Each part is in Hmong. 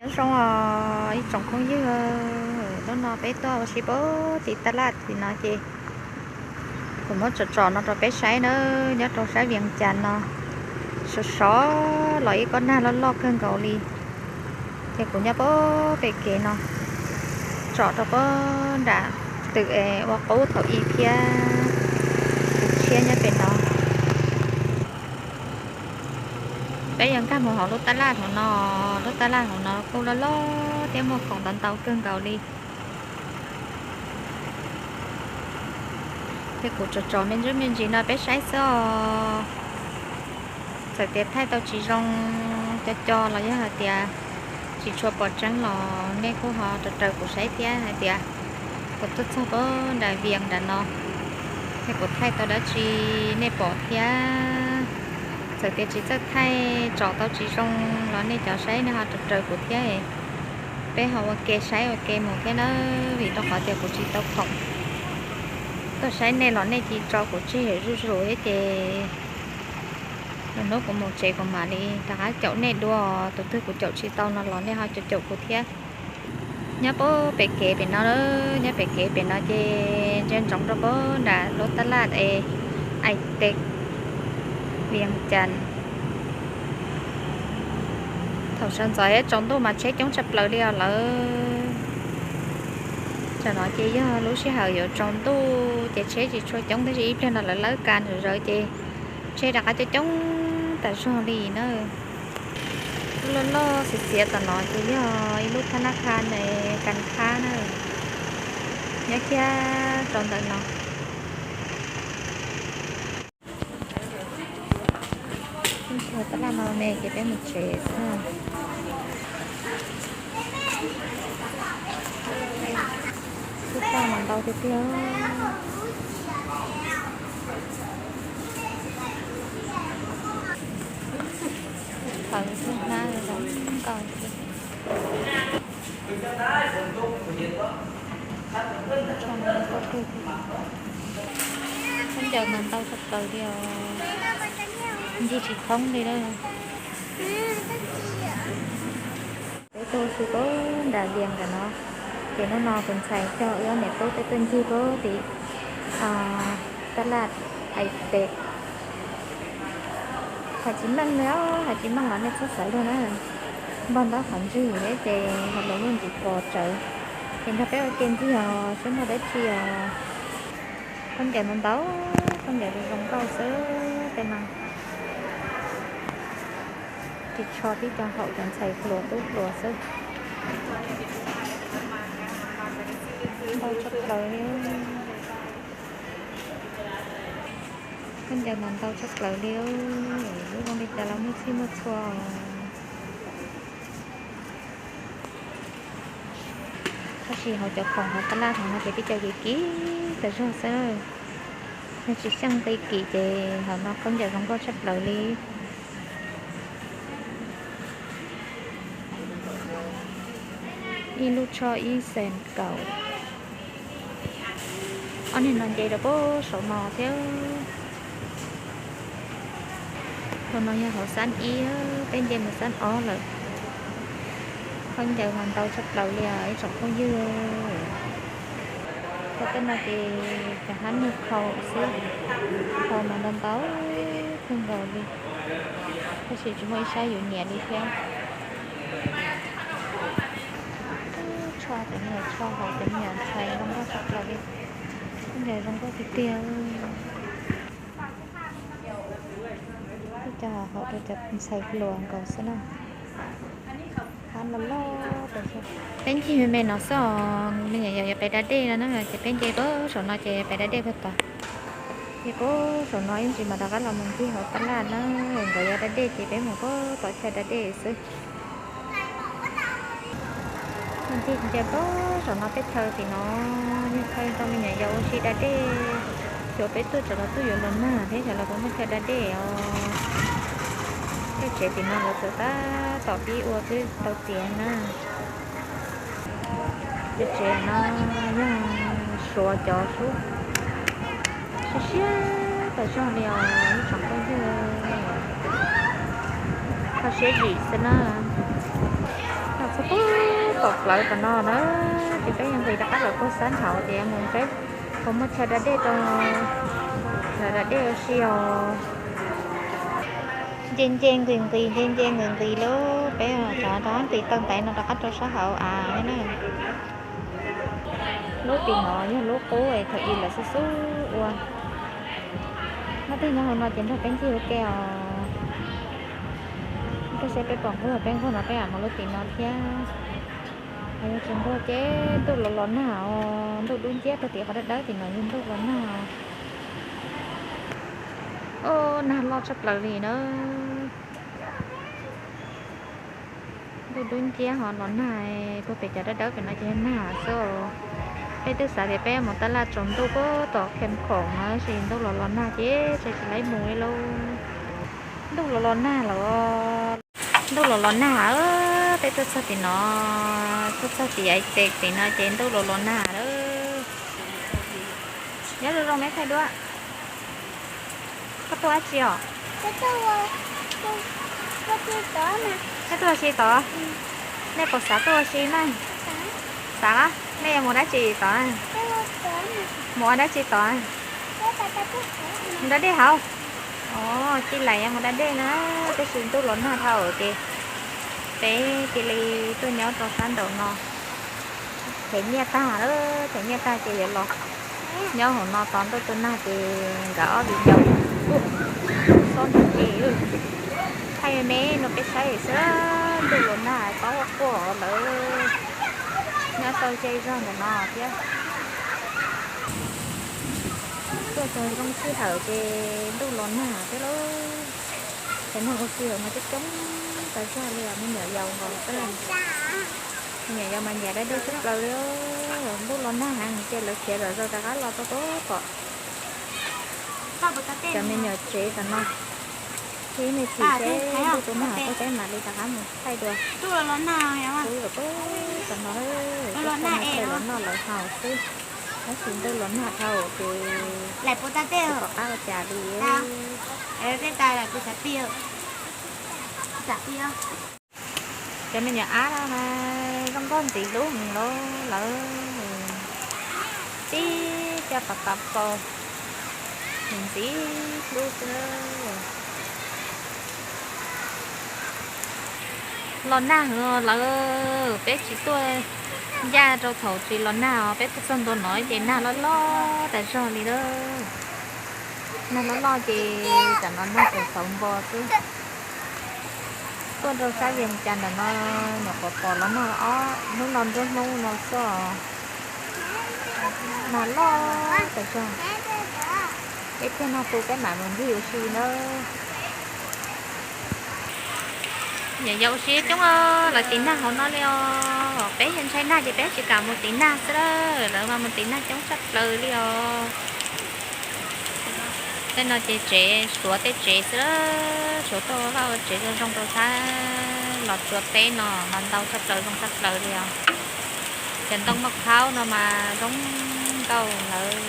Nyob zoo os ib tsoom phooj ywg, hnub no peb tuaj ua si puag tim taj laj tim no ces kuv muab tsom tsom no rau peb saib nawb. Nyob rau sab Vias Cas no, sov sov los ib kob nag loj loj kawg nkaus li. Ces kuv nyob puag pem kev no, tsom rau puag nram twm es ua qub thaum ub thiab, tus tshiab nyob pem no. Peb yuav nkag mus hauv lub taj laj hauv no, lub taj laj hauv no kuj loj loj thiab muaj khoom ntau ntau kawg nkaus li. Ces kuv tsom tsom me ntsis me ntsis no peb saib xwb os. Txawm tias thaij tau tsis zoo co co los yog hais tias tsis tshua pom tseeb los nej kuj ho raws raws kuv saib thiab hais tias kuv tuaj txog puag nram Vias nram no, es kuv thaij tau dab tsi nej pom thiab. Txawm tias tsis txawj thaij tsom tau tsis zoo los nej cov saib nej ho raws raws kuv thiab, peb ho ua ke saib ua ke mus thiab nawb, vim rau qhov tias kuv tsis tau khoom tuaj saib nej los nej cia li tso kuv tseg zuj zus thiab ces lwm hnub kuv mus tsev kuv mam li rov qab caum nej dua, tus twg kuv caum tsis tau no los nej ho caum caum kuv thiab. Nyob puag pem kev pem no, nyob pem kev pem no ces ntsia ntsoov rau puag nram lub taj laj es Ais Tes, Vias Cas. Thaum sawv ntxov tsaus ntuj mas tsheb coob tshaj plaws li os lawv. Tam no ces yog lub sij hawm yuav tsaus ntuj ces tsheb tsis tshua coob tab sis ib pliag no lawv lawb kas zawv zawv ces tsheb rov qab coob coob tas zog li na. Lub loj loj xiav xiav tom no ces yog ib lub thab nab kha, kas khab na, nyob kiag rau ntawm no. Tab laj no me ces peb mus tsev xwb. Lub taj mas ntau tiag tiag. Qhov hnab zoo nkauj tiag. Khaub ncaws mas ntau tshaj plaws li os. Ncig tsis thoob li lawm. Peb tuaj ua si puag nram Vias Cas no, ces hnub no tus ntxhais coj wb ob niam tub peb tuaj ncig puag tim taj laj Ais Tes. Hais tsis meej li os, hais tsis meej los nej txhob xav luag na. Npog ntaub qhov ntswg thiab ces hais lus muaj ntsis pos tsawv. Ces nrog peb ua ke ncig os, saib muaj dab tsi os. Khaub ncaws ntau ntau, khaub ncaws zoo zoo nkauj xwb tej no. Ris tsho tib co haum cov ntxhais hluas tub hluas xwb. Ntau tshaj plaws li. Khaub ncaws mas ntau tshaj plaws li. Lub zoo li cas los muaj txhij muaj txhua. Tab sis hauv cov khoom hauv taj laj hauv no ces tib co kim kim tas zog xwb. Yog tsis xyeej nqi kim ces hauv no khaub ncaws zoo nkauj tshaj plaws li. Ib lub tsho ib xees kaum. Ob niag no nce rau puag saum no thiab. Hauv no yog hauv xab ib, peb nce mus xab ob lawm. Khaub ncaws mas ntau tshaj plaws li os ib tsoom phooj ywg. Tau tej no ces cov hab nug khau xwb, khau mas ntau ntau kawg nkaus li, tab sis tsis muaj ib sab yus nyiam li thiab. Tsho cov me nyuam tsho hauv cov me nyuam ntxhais zoo nkauj tshaj plaws li, khaub ncaws zoo nkauj tiag tiag. Cov hauv rau cov ntxhais hluas nkaus xwb na. Hab loj loj tas zog. Peb ncig me me no xwb os, me nyuam yaus yuav pais da dej no na ces peb nce puag saum no ces pais da dej puag tod. Ces puag saum no ib ntsis mas rov qab los mus ncig hauv taj laj na, nkawd yuav da dej ces peb mus puag tom chaw da dej xwb. Ncig ncig puag saum no peb chaw tim no, yog chaw rau me nyuam yaus ua si da dej, xyov peb tuaj tsam los tuaj yuav luag nag thiab xyov los puas muaj chaw da dej os. Tej tsev tim no lawv txawm tab tom pib ua twb tau tiav na. Tej tsev no yog Suav cov sub, siab siab tas zog li os ib tsoom phooj ywg. Kho siab zim xwb na. Los txog puag Pom plawv tom no na, ces peb yuav nqis rov qab lawm puag sab nrhav ces mus saib puas muaj chaw da dej rau, da dej ua si os. Nce nce nqis nqis, nce nce nqis nqis lub, peb rov nqis taw ntaiv no rov qab rau sab hauv av na. Lub tim no yog lub qub thaum ub lawv xub xub ua. Leej twg nyob hauv no ces nrog peb ncig ua ke os. Koj saib peb pom nquag, peb nquag no peb mam mus lub tim no thiab. Yog tsis nquag ces ntuj los los nag os, ntuj dub nciab rau tim qhov dawb dawb tim no yog ntuj los nag os. Os, nag loj tshaj plaws li na. Ntuj dub nciab ho los nag, puag pem cov dawb dawb pem no ces yog nag xwb. Peb twb xav tias peb mus tab laj tsaus ntuj puag tom Kham Khoom no tab sis ntuj los los nag ces tsis tsis laib mus li lauj. Ntuj los los nag lawm. Ntuj los los nag, peb tuaj txog tim no, tuaj txog tim Aiv Txes tim no ces ntuj los los nag lawm. Nyob zoo zoo me thaij duab. Koj tuaj dab tsi os? Koj tuaj ua si tod? Nej puas xav tuaj ua si na? Xav los? Nej yuav mus dab tsi tod? Mus ua dab tsi tod? Mus da dej hauv. Os, tij laug yuav mus da dej na, tab sis ntuj los nag dhau ces peb cia li tuaj nyob rau sab nraum no. Them nyiaj tag lawm, them nyiaj tag ces yuav los nyob hauv no tos ntuj tu nag ces nkawd ob viv ncaus xob nrov ntse. Thaij me me rau peb saib xwb, ntuj los nag tob quaj quaj lawm. Nyob tau ze zog ntawm no thiab. Tuaj txog zoo sij hawm ces ntuj los nag thiab lauj. Cov neeg ua si hauv no coob coob tas zog li os, me nyuam yaus nkaus xwb. Me nyuam yaus mas nyiam da dej tshaj plaws li. Ntuj los nag heev ces lawv khiav zom zaws rov qab los rau tod pom. Cov me nyuam tsev tom no, ib me chim seb ntuj tu nag peb mam li rov qab mus thaij dua. Ub, tom no, lawv noj lawv haus xwb, tab sis ntuj los nag dhau ces tsis pom qab ua cas li. Cov me nyuam ab no mas zoo nkauj ntxim hlub heev li, lawv tib co pam pam kaus ntxim hlub xwb. Los nag heev lawm, peb tsis tuaj ncaj rau thaum tsis los nag os, peb tuaj txog ntua no ces nag loj loj tas zog li lawm. Nag loj loj ces tam no nag tseem txaus npo xwb. Tuaj rau sab Vias Cas ntawm no nyuam qhuav pom los nag ob hnub no nruab hnub no xwb os. Nag loj tas zog. Peb thiaj nag tu peb mam mus ncig ua si nawb. Yog yau ua si coob, lawv tiv nag hauv no li os. Peb yog ntshai nag ces peb tsis kam mus tiv nag xwb lawm, lawv mas mus tiv nag coob tshaj plaws li os. Tej no ces tsev, Suav tej tsev xwb, Suav tuaj vaj ua tsev zoo zoo rau sab Los Tsuas teb no mas ntau tshaj plaws, zoo tshaj plaws li os. Cov ntoo maj phaub no mas zoo nkauj lawm.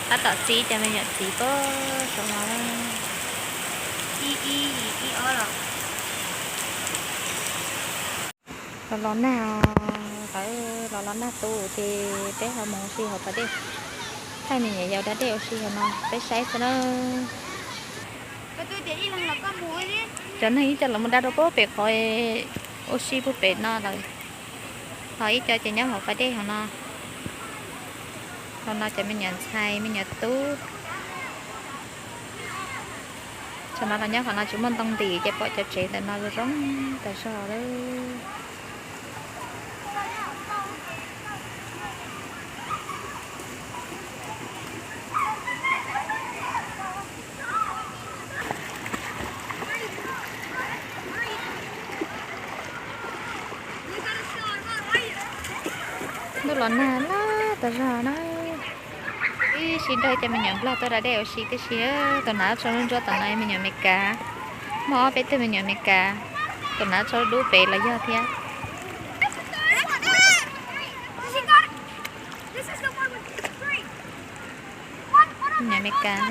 Tab tom txib cov me nyuam txiv puag saum no. Los los nag, tawv los los nag tu ces peb ho mus ua si hauv pas dej. Thaij me nyuam yaus da dej ua si hauv no peb saib xwb na. Cov neeg ib co los mus da rau puag pem qhov ua si puag pem no lawm. Ho ib co ces nyob hauv pas dej hauv no. Hauv no cov me nyuam ntxhais me nyuam tub. Tsam no los nyob qhov no tsis muaj ntoo ntim ces pom cov tsev ntawm no zoo zoo tas zog lawm. Ntuj los nag loj tas zog na. Ib sij nrog cov me nyuam nplag tuaj da dej ua si tib si, tus hnav tsho ntsuab tom no me nyuam Amelikas. Muaj ob peb tug me nyuam Amelikas, tus hnav tsho dub pem los yog thiab. Me nyuam Amelikas.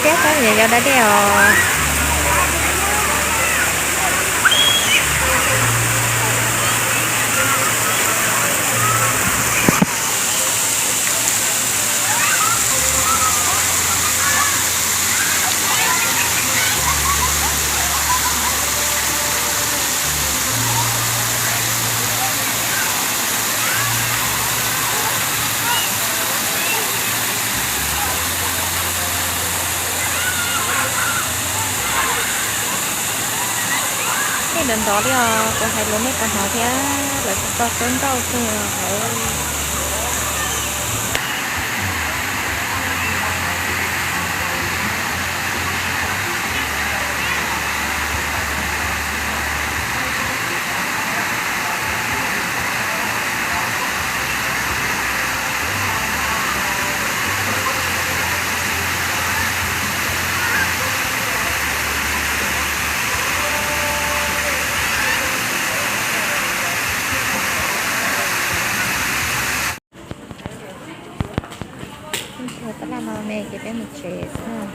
Thiab koj niam yau da dej os. Tej ntov ntov li os, kuv hais los nej puas hnov thiab, lawv tsis tau xub nrauj kawg lawm. Tab laj no me ces peb mus tsev xwb.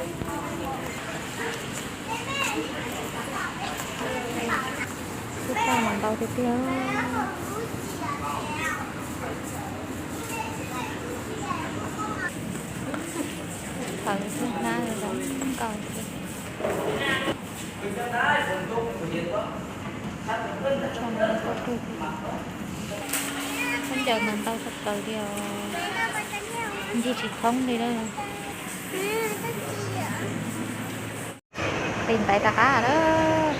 Xub paj mas ntau tiag tiag. Thawv xwb hnab zoo nkauj thiab. Khaub ncaws mas ntau tshaj plaws li os. Ncig tsis thoob li lawm. Qis ntaiv rov qab lawm.